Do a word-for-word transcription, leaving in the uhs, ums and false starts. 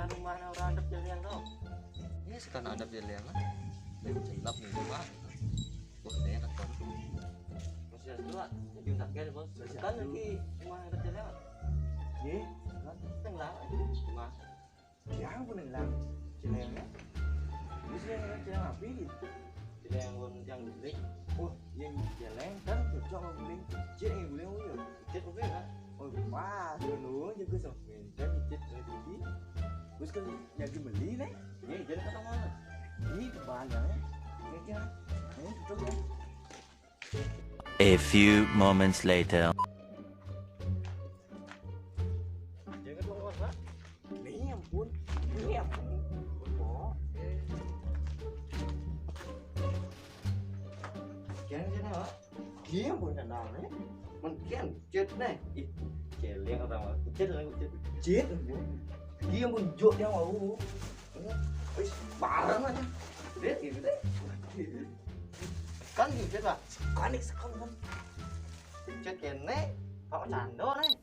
Rumah orang ada jalan tu. Ini sekarang ada jalan lah. Lebih gelap nih rumah. Bos, saya kan. Masih ada dua. Jadi tak kira, Bos. Kan lagi rumah ada jalan. Ye, kan tengah lah. Rumah. Yang pun hilang. Cilengnya. Ini sih yang cileng apa ini? Cileng yang pun yang guling. Oh, yang cileng kan cocok sama guling. Cek yang guling apa ya? Cek apa ya? Oh, pas dulu juga sama. Kan cek dari sini. Terus kan jadi beli nih. Ini jadi kata mana? Ini kebal ya. Ini kan. Ini cocok ya. A few moments later. Jangan lupa, Pak. Ini ampun. Ini ampun. Oh. Kian sini, Pak. Kian pun kenal nih. Mungkin chat nih. Ih, celeng apa, Pak? Chat lah, chat. Chat ampun. Kian pun jok dia mau. Wis bareng aja. Dia gitu deh. Kan gitu, Pak. Kan sekali kan. Chat kene, Pak Cando nih.